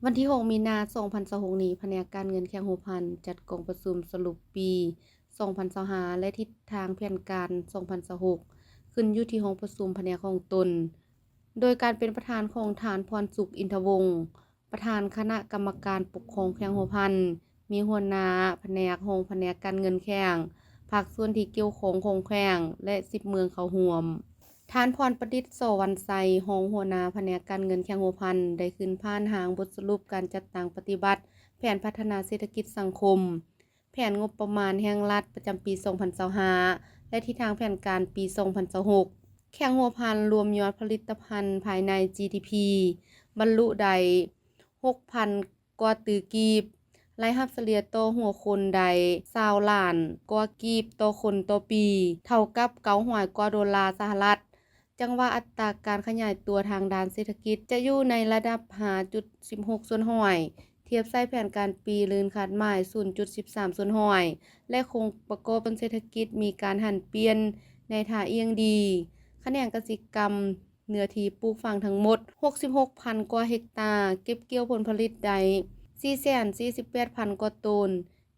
ວັນທີຫົກ ມີນາ ສອງພັນຊາວຫົກນີ້ ພະແນກການເງິນແຂວງຫົວພັນ ຈັດກອງປະຊຸມສະຫຼຸບປີ ສອງພັນຊາວຫ້າ ແລະ ທິດທາງແຜນການ ສອງພັນຊາວຫົກ ຂຶ້ນຢູ່ທີ່ຫ້ອງປະຊຸມພະແນກຂອງຕົນ ໂດຍການເປັນປະທານຂອງທ່ານ ພອນສຸກ ອິນທະວົງ ປະທານຄະນະກຳມະການປົກຄອງແຂວງຫົວພັນ, ມີຫົວໜ້າພະແນກ, ຮອງພະແນກການເງິນແຂວງ, ພາກສ່ວນທີ່ກ່ຽວຂ້ອງຂອງແຂວງ ແລະ ສິບເມືອງເຂົ້າຮ່ວມ. ທ່ານ ພອນປະດິດ ສໍວັນໄຊ ຮອງຫົວໜ້າພະແນກການເງິນແຂວງຫົວພັນ ໄດ້ຂຶ້ນຜ່ານຮ່າງບົດສະຫຼຸບການຈັດຕັ້ງປະຕິບັດແຜນພັດທະນາເສດຖະກິດສັງຄົມ, ແຜນງົບປະມານແຫ່ງລັດປະຈຳປີ ສອງພັນຊາວຫ້າ ແລະ ທິດທາງແຜນການປີ ສອງພັນຊາວຫົກ. ແຂວງຫົວພັນລວມຍອດຜະລິດຕະພັນພາຍໃນ ຈີດີພີ ບັນລຸໄດ້ ຫົກພັນ ກວ່າຕື້ກີບ, ລາຍຮັບສະເລ່ຍຕໍ່ຫົວຄົນໄດ້ ຊາວລ້ານກວ່າກີບຕໍ່ຄົນຕໍ່ປີ, ເທົ່າກັບ ເກົ້າຮ້ອຍ ກວ່າໂດລາສະຫະລັດ. ຈັ່ງວ່າອັດຕາການຂະຫຍາຍຕົວທາງດ້ານເສດຖະກິດຈະຢູ່ໃນລະດັບ ຫ້າຈຸດສິບຫົກສ່ວນຮ້ອຍ ທຽບໃສ່ແຜນການປີລື່ນຄາດໝາຍ ສູນຈຸດສິບສາມສ່ວນຮ້ອຍ ແລະ ໂຄງປະກອບເສດຖະກິດມີການຫັນປ່ຽນໃນທ່າອ່ຽງດີ. ຂະແໜງກະສິກຳ ເນື້ອທີ່ປູກຝັງທັງໝົດ ຫົກສິບຫົກພັນກວ່າເຮັກຕາ, ເກັບກ່ຽວຜົນຜະລິດໄດ້ ສີ່ແສນສີ່ສິບແປດພັນກວ່າໂຕນ,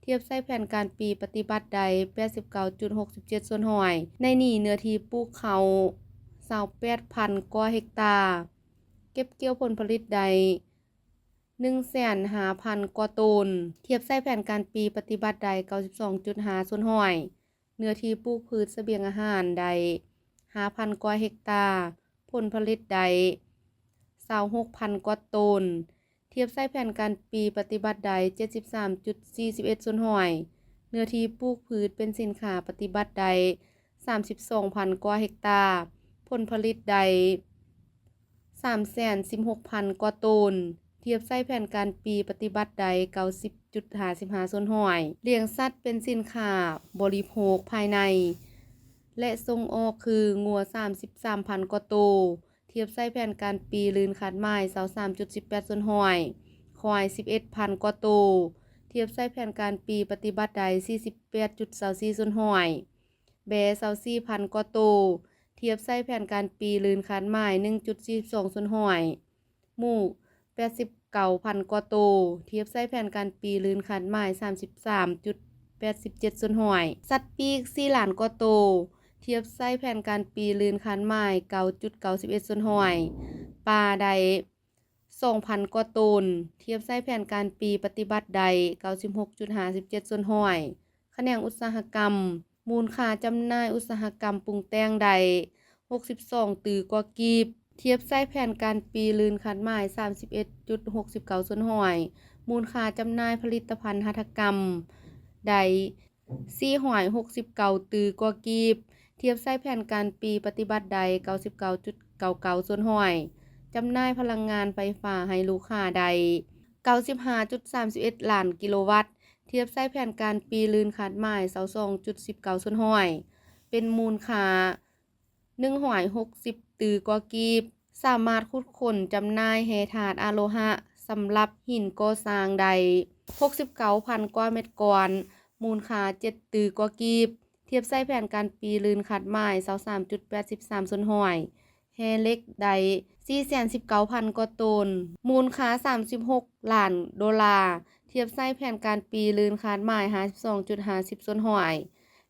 ທຽບໃສ່ແຜນການປີປະຕິບັດໄດ້ ແປດສິບເກົ້າຈຸດຫົກສິບເຈັດສ່ວນຮ້ອຍ. ໃນນີ້ເນື້ອທີ່ປູກເຂົ້າ ຊາວແປດພັນກວ່າເຮັກຕາ, ເກັບກ່ຽວຜົນຜະລິດໄດ້ ໜຶ່ງແສນຫ້າພັນກວ່າໂຕນ, ທຽບໃສ່ແຜນການປີປະຕິບັດໄດ້ ເກົ້າສິບສອງຈຸດຫ້າສ່ວນຮ້ອຍ. ເນື້ອທີ່ປູກພືດສະບຽງອາຫານໄດ້ ຫ້າພັນກວ່າເຮັກຕາ, ຜົນຜະລິດໄດ້ ຊາວຫົກພັນກວ່າໂຕນ, ທຽບໃສ່ແຜນການປີປະຕິບັດໄດ້ ເຈັດສິບສາມຈຸດສີ່ສິບເອັດສ່ວນຮ້ອຍ. ເນື້ອທີ່ປູກພືດເປັນສິນຄ້າປະຕິບັດໄດ້ ສາມສິບສອງພັນກວ່າເຮັກຕາ, ຜົນຜະລິດໄດ້ ສາມແສນສິບຫົກພັນກວ່າໂຕນ, ທຽບໃສ່ແຜນການປີປະຕິບັດໄດ້ ເກົ້າສິບຈຸດຫ້າສິບຫ້າສ່ວນຮ້ອຍ. ລ້ຽງສັດເປັນສິນຄ້າບໍລິໂພກພາຍໃນ ແລະ ສົ່ງອອກຄື ງົວ ສາມສິບສາມພັນກວ່າໂຕ, ທຽບໃສ່ແຜນການປີລື່ນຄາດໝາຍ ຊາວສາມຈຸດສິບແປດສ່ວນຮ້ອຍ, ຄວາຍ ສິບເອັດພັນກວ່າໂຕ, ທຽບໃສ່ແຜນການປີປະຕິບັດໄດ້ ສີ່ສິບແປດຈຸດຊາວສີ່ສ່ວນຮ້ອຍ, ແບ້ ຊາວສີ່ພັນກວ່າໂຕ, ທຽບໃສ່ແຜນການປີລື່ນຄາດໝາຍ ໜຶ່ງຈຸດສີ່ສິບສອງສ່ວນຮ້ອຍ, ໝູ ແປດສິບເກົ້າພັນກວ່າໂຕ, ທຽບໃສ່ແຜນການປີລື່ນຄາດໝາຍ ສາມສິບສາມຈຸດແປດສິບເຈັດສ່ວນຮ້ອຍ, ສັດປີກ ສີ່ລ້ານກວ່າໂຕ, ທຽບໃສ່ແຜນການປີລື່ນຄາດໝາຍ ເກົ້າຈຸດເກົ້າສິບເອັດສ່ວນຮ້ອຍ, ປາໄດ້ ສອງພັນກວ່າໂຕນ, ທຽບໃສ່ແຜນການປີປະຕິບັດໄດ້ ເກົ້າສິບຫົກຈຸດຫ້າສິບເຈັດສ່ວນຮ້ອຍ. ຂະແໜງອຸດສາຫະກຳ, ມູນຄ່າຈຳໜ່າຍອຸດສາຫະກຳປຸງແຕ່ງໄດ້ ຫົກສິບສອງຕື້ກວ່າກີບ, ທຽບໃສ່ແຜນການປີລື່ນຄາດໝາຍ ສາມສິບເອັດຈຸດຫົກສິບເກົ້າສ່ວນຮ້ອຍ, ມູນຄ່າຈຳໜ່າຍຜະລິດຕະພັນຫັດຖະກຳໄດ້ ສີ່ຮ້ອຍຫົກສິບເກົ້າຕື້ກວ່າກີບ, ທຽບໃສ່ແຜນການປີປະຕິບັດໄດ້ ເກົ້າສິບເກົ້າຈຸດເກົ້າເກົ້າສ່ວນຮ້ອຍ, ຈຳໜ່າຍພະລັງງານໄຟຟ້າໃຫ້ລູກຄ້າໄດ້ ເກົ້າສິບຫ້າຈຸດສາມສິບເອັດລ້ານກິໂລວັດ, ທຽບໃສ່ແຜນການປີລື່ນຄາດໝາຍ ຊາວສອງຈຸດສິບເກົ້າສ່ວນຮ້ອຍ, ເປັນມູນຄ່າ ໜຶ່ງຮ້ອຍຫົກສິບຕື້ກວ່າກີບ, ສາມາດຂຸດຄົ້ນຈຳໜ່າຍແຮ່ທາດອະໂລຫະສຳລັບຫີນກໍ່ສ້າງໄດ້ ຫົກສິບເກົ້າພັນກວ່າເມັດກ້ອນ, ມູນຄ່າ ເຈັດຕື້ກວ່າກີບ, ທຽບໃສ່ແຜນການປີລື່ນຄາດໝາຍ ຊາວສາມຈຸດແປດສິບສາມສ່ວນຮ້ອຍ, ແຮ່ເຫຼັກໄດ້ ສີ່ແສນສິບເກົ້າພັນກວ່າໂຕນ, ມູນຄ່າ ສາມສິບຫົກລ້ານໂດລາ, ທຽບໃສ່ແຜນການປີລື່ນຄາດໝາຍ ຫ້າສິບສອງຈຸດຫ້າສິບສ່ວນຮ້ອຍ,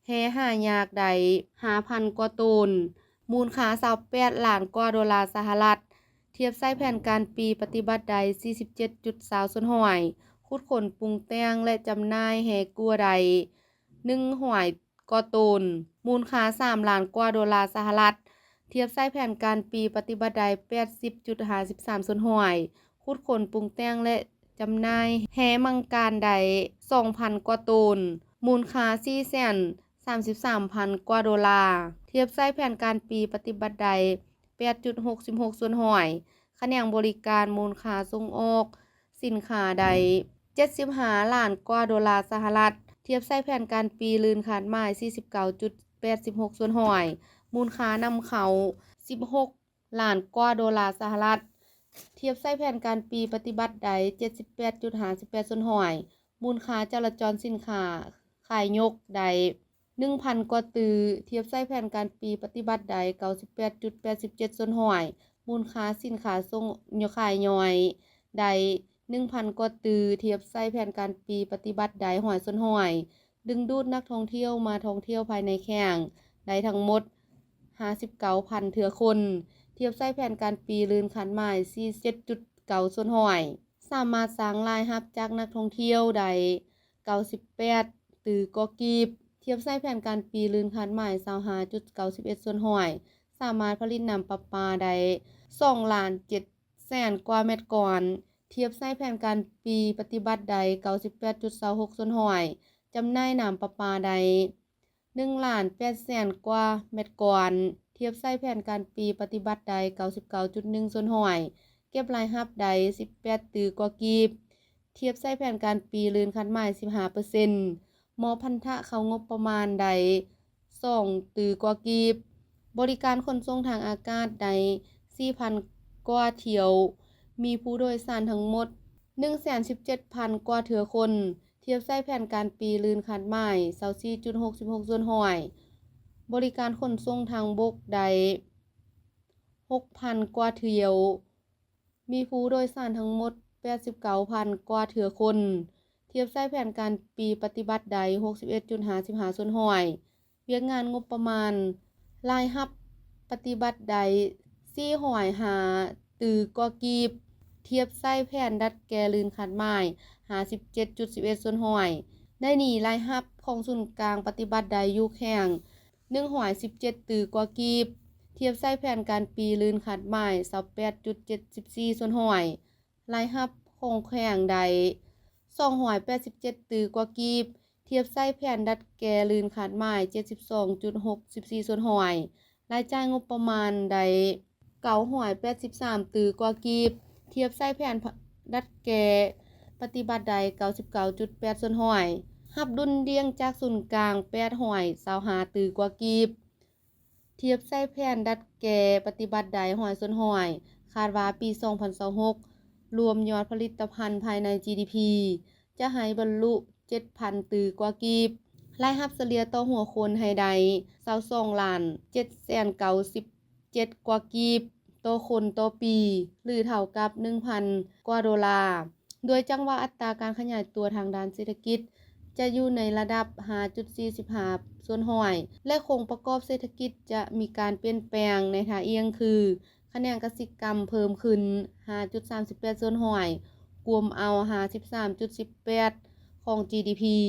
ແຮ່ຫາຍາກໄດ້ ຫ້າພັນກວ່າໂຕນ, ມູນຄ່າ ຊາວແປດລ້ານກວ່າໂດລາສະຫະລັດ, ທຽບໃສ່ແຜນການປີປະຕິບັດໄດ້ ສີ່ສິບເຈັດຈຸດຊາວສ່ວນຮ້ອຍ, ຂຸດຄົ້ນປຸງແຕ່ງ ແລະ ຈຳໜ່າຍແຮ່ກົວໄດ້ ໜຶ່ງຮ້ອຍກວ່າໂຕນ, ມູນຄ່າ ສາມລ້ານກວ່າໂດລາສະຫະລັດ, ທຽບໃສ່ແຜນການປີປະຕິບັດໄດ້ ແປດສິບຈຸດຫ້າສິບສາມສ່ວນຮ້ອຍ, ຂຸດຄົ້ນປຸງແຕ່ງ ແລະ ຈຳໜ່າຍແຮ່ມັງການໄດ້ ສອງພັນກວ່າໂຕນ, ມູນຄ່າ ສີ່ແສນສາມສິບສາມພັນກວ່າໂດລາ, ທຽບໃສ່ແຜນການປີປະຕິບັດໄດ້ ແປດຈຸດຫົກສິບຫົກສ່ວນຮ້ອຍ, ຂະແໜງບໍລິການ, ມູນຄ່າສົ່ງອອກສິນຄ້າໄດ້ ເຈັດສິບຫ້າລ້ານກວ່າໂດລາສະຫະລັດ, ທຽບໃສ່ແຜນການປີລື່ນຄາດໝາຍ ສີ່ສິບເກົ້າຈຸດແປດສິບຫົກສ່ວນຮ້ອຍ, ມູນຄ່ານຳເຂົ້າ ສິບຫົກລ້ານກວ່າໂດລາສະຫະລັດ, ທຽບໃສ່ແຜນການປີປະຕິບັດໄດ້ ເຈັດສິບແປດຈຸດຫ້າສິບແປດສ່ວນຮ້ອຍ, ມູນຄ່າຈະລາຈອນສິນຄ້າຂາຍຍົກໄດ້ ໜຶ່ງພັນກວ່າຕື້, ທຽບໃສ່ແຜນການປີປະຕິບັດໄດ້ ເກົ້າສິບແປດຈຸດແປດສິບເຈັດສ່ວນຮ້ອຍ, ມູນຄ່າສິນຄ້າສົ່ງຂາຍຍ່ອຍໄດ້ ໜຶ່ງພັນກວ່າຕື້, ທຽບໃສ່ແຜນການປີປະຕິບັດໃດຮ້ອຍສ່ວນຮ້ອຍ, ດຶງດູດນັກທ່ອງທ່ຽວມາທ່ອງທ່ຽວພາຍໃນແຂວງໄດ້ທັງໝົດຫ້າສິບເກົ້າພັນເທື່ອຄົນ, ທຽບໃສ່ແຜນການປີລື່ນຄາດໝາຍສີ່ສິບເຈັດຈຸດເກົ້າສ່ວນຮ້ອຍ, ສາມາດສ້າງລາຍຮັບຈາກນັກທ່ອງທ່ຽວໄດ້ເກົ້າສິບແປດຕື້ກວ່າກີບ, ທຽບໃສ່ແຜນການປີລື່ນຄາດໝາຍຊາວຫ້າຈຸດເກົ້າສິບເອັດສ່ວນຮ້ອຍ, ສາມາດຜະລິດນ້ຳປະປາໄດ້ສອງລ້ານເຈັດແສນກວ່າແມັດກ້ອນ, ທຽບໃສ່ແຜນການປີປະຕິບັດໄດ້ເກົ້າສິບແປດຈຸດຊາວຫົກສ່ວນຮ້ອຍ, ຈຳໜ່າຍນ້ຳປະປາໄດ້ໜຶ່ງລ້ານແປດແສນກວ່າແມັດກ້ອນ, ທຽບໃສ່ແຜນການປີປະຕິບັດໄດ້ເກົ້າສິບເກົ້າຈຸດໜຶ່ງສ່ວນຮ້ອຍ, ເກັບລາຍຮັບໄດ້ສິບແປດຕື້ກວ່າກີບ, ທຽບໃສ່ແຜນການປີລື່ນຄາດໝາຍສິບຫ້າເປີເຊັນ, ມອບພັນທະເຂົ້າງົບປະມານໄດ້ສອງຕື້ກວ່າກີບ, ບໍລິການຂົນສົ່ງທາງອາກາດໄດ້ສີ່ພັນກວ່າຖ້ຽວ, ມີຜູ້ໂດຍສານທັງໝົດໜຶ່ງແສນສິບເຈັດພັນກວ່າເທື່ອຄົນ, ທຽບໃສ່ແຜນການປີລື່ນຄາດໝາຍຊາວສີ່ຈຸດຫົກສິບຫົກສ່ວນຮ້ອຍ, ບໍລິການຂົນສົ່ງທາງບົກໄດ້ຫົກພັນກວ່າຖ້ຽວ, ມີຜູ້ໂດຍສານທັງໝົດແປດສິບເກົ້າພັນກວ່າເທື່ອຄົນ, ທຽບໃສ່ແຜນການປີປະຕິບັດໄດ້ຫົກສິບເອັດຈຸດຫ້າສິບຫ້າສ່ວນຮ້ອຍ, ວຽກງານງົບປະມານ, ລາຍຮັບປະຕິບັດໄດ້ສີ່ຮ້ອຍຫ້າຕື້ກວ່າກີບ, ທຽບໃສ່ແຜນດັດແກ້ລື່ນຄາດໝາຍຫ້າສິບເຈັດຈຸດສິບເອັດສ່ວນຮ້ອຍ, ໄດ້ໜີລາຍຮັບຂອງສູນກາງປະຕິບັດໄດ້ຢູ່ແຂວງ ໜຶ່ງຮ້ອຍສິບເຈັດຕື້ກວ່າກີບ, ທຽບໃສ່ແຜນການປີລື່ນຄາດໝາຍຊາວແປດຈຸດເຈັດສິບສີ່ສ່ວນຮ້ອຍ, ລາຍຮັບຂອງແຂວງໄດ້ສອງຮ້ອຍແປດສິບເຈັດຕື້ກວ່າກີບ, ທຽບໃສ່ແຜນດັດແກ້ລື່ນຄາດໝາຍເຈັດສິບສອງຈຸດຫົກສິບສີ່ສ່ວນຮ້ອຍ, ລາຍຈ່າຍງົບປະມານໄດ້ເກົ້າຮ້ອຍແປດສິບສາມຕື້ກວ່າກີບ, ທຽບໃສ່ແຜນດັດແກ້ປະຕິບັດໄດ້ເກົ້າສິບເກົ້າຈຸດແປດສ່ວນຮ້ອຍ, ຮັບດຸນດ່ຽງຈາກສູນກາງແປດຮ້ອຍຊາວຫ້າຕື້ກວ່າກີບ, ທຽບໃສ່ແຜນດັດແກ້ປະຕິບັດໄດ້ຮ້ອຍສ່ວນຮ້ອຍ, ຄາດວ່າປີສອງພັນຊາວຫົກ ລວມຍອດຜະລິດຕະພັນພາຍໃນ ຈີດີພີ ຈະໃຫ້ບັນລຸເຈັດພັນຕື້ກວ່າກີບ, ລາຍຮັບສະເລ່ຍຕໍ່ຫົວຄົນໃຫ້ໄດ້ຊາວສອງລ້ານເຈັດແສນເກົ້າສິບເຈັດກວ່າກີບຕໍ່ຄົນຕໍ່ປີ ຫຼື ເທົ່າກັບໜຶ່ງພັນກວ່າໂດລາ. ໂດຍຈັງຫວະອັດຕາການຂະຫຍາຍຕົວທາງດ້ານເສດຖະກິດຈະຢູ່ໃນລະດັບຫ້າຈຸດສີ່ສິບຫ້າສ່ວນຮ້ອຍ ແລະ ໂຄງປະກອບເສດຖະກິດຈະມີການປ່ຽນແປງໃນທ່າອ່ຽງຄື ຂະແໜງກະສິກຳເພີ່ມຂຶ້ນຫ້າຈຸດສາມສິບແປດສ່ວນຮ້ອຍ ກວມເອົາຫ້າສິບສາມຈຸດສິບແປດຂອງ ຈີດີພີ,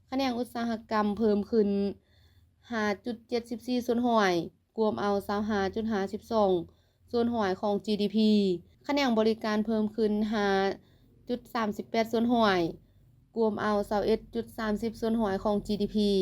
ຂະແໜງອຸດສາຫະກຳເພີ່ມຂຶ້ນຫ້າຈຸດເຈັດສິບສີ່ສ່ວນຮ້ອຍ ກວມເອົາຊາວຫ້າຈຸດຫ້າສິບສອງສ່ວນຮ້ອຍຂອງ ຈີດີພີ, ຂະແໜງບໍລິການເພີ່ມຂຶ້ນຫ້າຈຸດສາມສິບແປດສ່ວນຮ້ອຍ ກວມເອົາຊາວເອັດຈຸດສາມສິບສ່ວນຮ້ອຍຂອງ ຈີດີພີ.